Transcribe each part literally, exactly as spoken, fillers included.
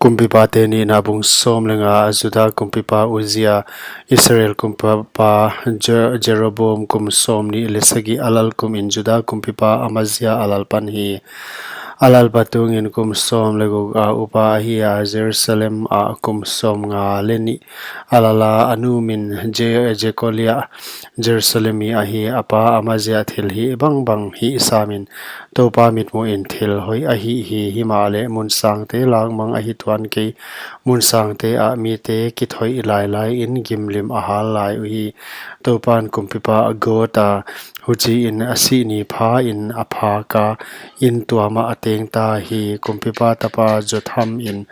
Kumpipate nihna bung sawm leh nga. Juda kumpipa Uzia, Israel kumpipa Je- Jeroboam kum sawmnih leh sagih a lal kumin Juda kumpipa Amazia a lal pan hi. A lal patungin kum sawm leh guk a upa ahi a, Jerusalem ah kum sawmnga leh nih a lal a, a nu min Je- Jekolia, Jerusalem mi ahi. A pa Amazia thilhih bangbang hih samin Toupa mitmuhin thil hoih a hih hi. Himahleh mun sangte langmang ahi tuan kei, mun sangte ah mite kithoih lailai in gimlim a hal lai uhi. Toupan kumpipa a gawt a, huchiin a sih ni phain a phak a, in tuam ah a teng ta hi. Kumpipa tapa Jotham in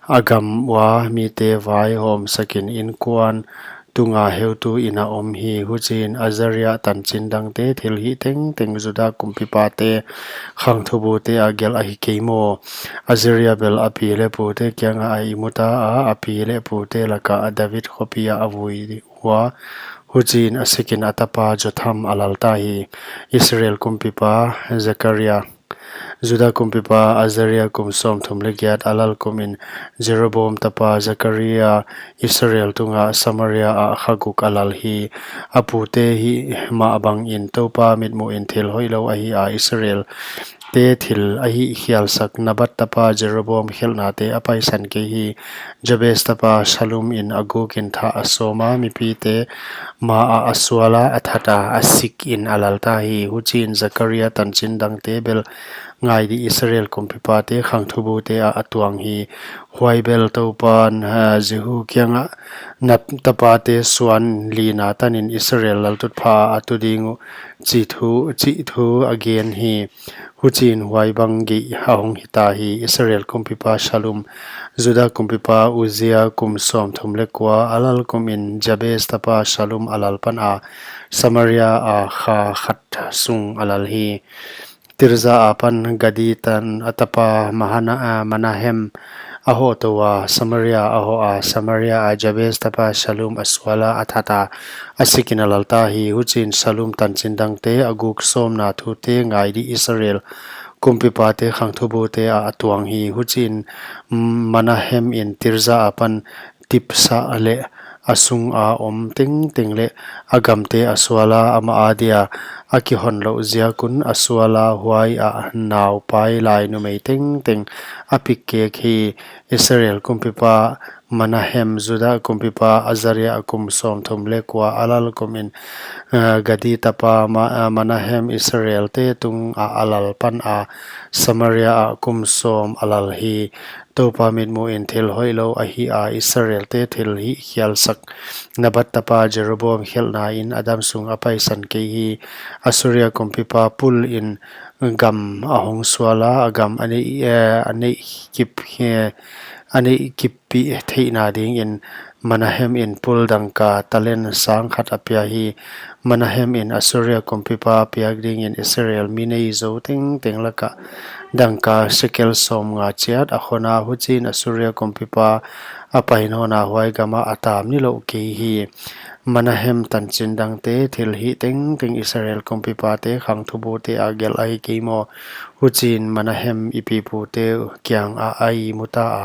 a gam ua mite vaihawm sakin inkuan tunga heutu in a om hi. Huchiin Azaria tanchin dangte thilhih tengteng Juda kumpipate khangthubute a gelh ahi kei maw? Azaria bel a pi leh pute kiangah a ihmu ta a, a pi leh pute lakah David khopi ah a vui ua, huchiin a sikin a tapa Jotham a lal ta hi. Israel kumpipa Zakaria, Juda kumpipa Azaria kum sawmthum leh giat a lal kumin Jeroboam tapa Zakaria Israel tungah Samaria ah kha guk a lal hi. A pute hih mah bangin Toupa mitmuhin thil hoihlou ahi a, Israel te thil a hihkhialsak Nebat tapa Jeroboam khelhnate a paisan kei hi. Jabes tapa Shallum in a gukin thah a sawm a, mipite ma ah a sual a, a that a, a sikin a lal ta hi. Huchiin Zakaria tanchin dangte bel ngai dih Israel kumpipate khangthubute ah a tuang hi. Huai bel Toupan, ah, Jehu kiangah, na tapate suan lina tanin Israel laltutphah a tu ding uh, chih thu, chih thu a gen hi. Huchiin huai bang gei a hong hita hi. Israel kumpipa Shallum, Juda kumpipa Uzia kum sawmthum leh kua a lal kumin Jabes tapa Shallum a lal pan a, Samaria ah kha khat sung a lal hi. Tirza apan Gadi tan a tapa Mahana- ah, Manahem a hoh tou a, Samaria a hoh a, Samaria ah Jabes tapa Shallum a sual a, a that a, a sikin a lal ta hi. Huchiin Shallum tanchin dangte a guk sawmna thute ngai dih Israel kumpipate khangthubute ah a tuang hi. Huchiin Manahem in Tirza apan Tipsa leh a sunga om tengteng leh a gamte a sual a, amah adia a kihon louh ziak un a sual a, huai ah naupai lai numei tengteng a pikkek hi. Israel kumpipa Manahem, Juda kumpipa Azaria kum sawmthum leh kua a lal kumin, eh, Gadi tapa Ma- eh, Manahem Israelte tungah a lal pan a, Samaria ah kum sawm a lal hi. Toupa mitmuhin thil hoihlou ahi a, Israelte thil hihkhialsak Nebat tapa Jeroboam khelhna in a damsung a paisan kei hi. Assuria kumpipa Pul in gam a hong sual a, a gam a neih, eh, a neih kip, eh, a neih kippih theihna dingin Manahem in Pul dangka talent sang khat a pia hi. Manahem in Assuria kumpipa piak dingin Israel mi nei zou tengteng lakah dangka sekel sawmnga chiat a khon a, huchiin Assuria kumpipa a pai nawn a, huai gam ah a tam nilouh kei hi. Manahem tanchin dangte thil hih tengteng Israel kumpipate khangthubute a gelh ahi kei maw? Huchiin Manahem i pipute kiangah a ihmu ta a,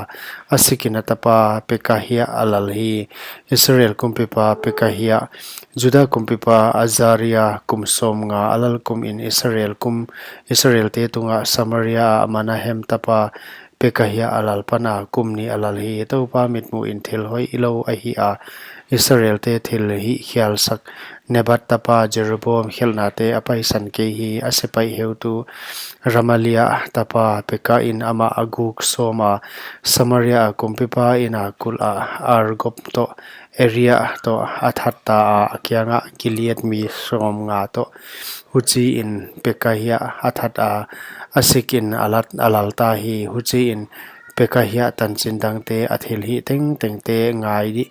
a sikin a tapa Pekahia a lal hi. Israel kumpipa Pekahia, Juda kumpipa Azaria kum sawmnga a lal kumin Israel kum, Israelte tungah Samaria ah Manahem tapa Pekahia a lal pan a, kum nih a lal hi. Toupa mitmuhin thil hoihlou ahi a, Israelte thil hihkhialsak Nebat tapa Jeroboam khelhnate a paisan kei hi. A sepaih heutu Remalia tapa Peka in amah a guk sawm a, Samaria a kumpipa in a kulh ah Argob toh Aria toh a that ta a, a kiangah Gilead mi sawmnga toh. Huchiin Pekahia a that a, a sikin a lal, a lal ta hi. Huchiin Pekahia tanchin dangte a thil hih tengtengte ngai dih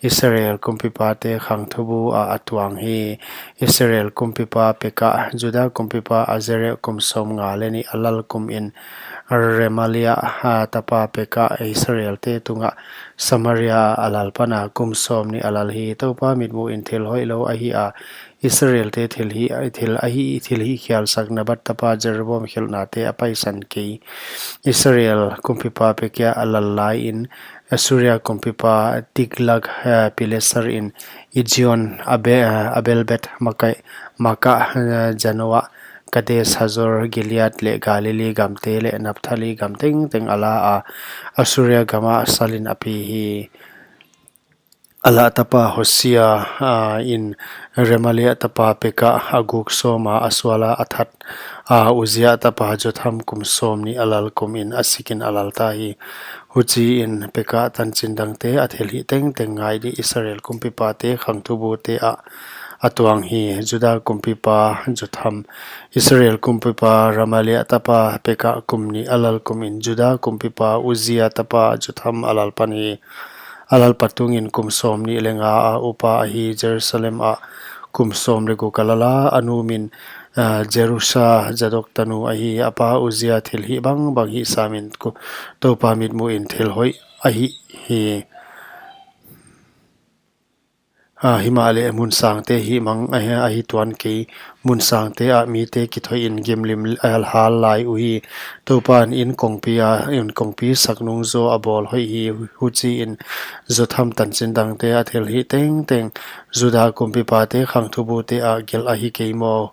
Israel kumpipate khangthubu ah a tuang hi. Israel kumpipa Peka, Juda kumpipa Azaria kum sawmnga leh nih a lal kumin Remalia, ah, tapa Peka Israelte tungah Samaria ah a lal pan a, kum sawmnih a lal hi. Toupa mitmuhin thil hoihlou ahi a, Israelte thilhih, thil ahi, thilhihkhialsak Nebat tapa Jeroboam khelhnate a paisan kei. Israel kumpipa Pekah a lal laiin Assuria kumpipa Tiglath-Pileser in Ijon, Abe-, Abelbeth, Makai-, Maakah, Janoah, Kadesh, Hazor, Gilead leh Galilee gamte leh Naphtali gam tengteng a la a, Assuria gamah salin a pi hi. Elah tapa Hosea, ah, in Remaliah tapa Pekah a guk sawma a suala a that a, Uzziah tapa Jotham kum sawmnih a lal kumin a sikin a lalta hi. Huchiin Pekah tanchin dangte a thilhih tengteng ngai dingin Israel kumpipate khangthubute ah a tuang hi. Juda kumpipa Jotham. Israel kumpipa Remaliah tapa Pekah kum nih a lal kumin Juda kumpipa Uzziah tapa Jotham a lal pan hi. A lal patungin kum sawmnih leh nga a upa ahi. Jerusalem ah kum sawm leh guk a lal a, a nu min, ah, Jerusha, Zadok tanu ahi. A pa Uzziah thilhih bangbang hih samin ku-, Toupa mitmuhin thil hoih a hih hi. Ah, himahleh mun sangte hihmang ahi, ahi tuan kei. Mun sangte ah mite kithoihin gimlim hal lai uhi. Toupan inn kongpi a, inn kongpi sak nungzaw a bawl hoih hi. Huchiin Jotham tanchin dangte a thilhih tengteng Juda kumpipate khangthubute ah gelh ahi kei maw?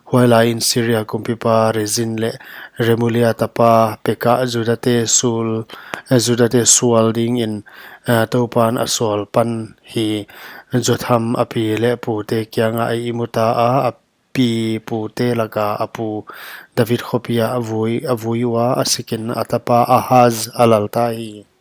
Huailaiin Syria kumpipa Rezin leh Remaliah tapa Pekah Judate sual, eh, Judate sual dingin, eh, Toupan a sual pan hi. Jotham a pi leh pute kiangah a ihmu ta a, a pi pute laka a pu David khopi ah a vui, a vui ua, a sikin a tapa Ahaz a lalta hi.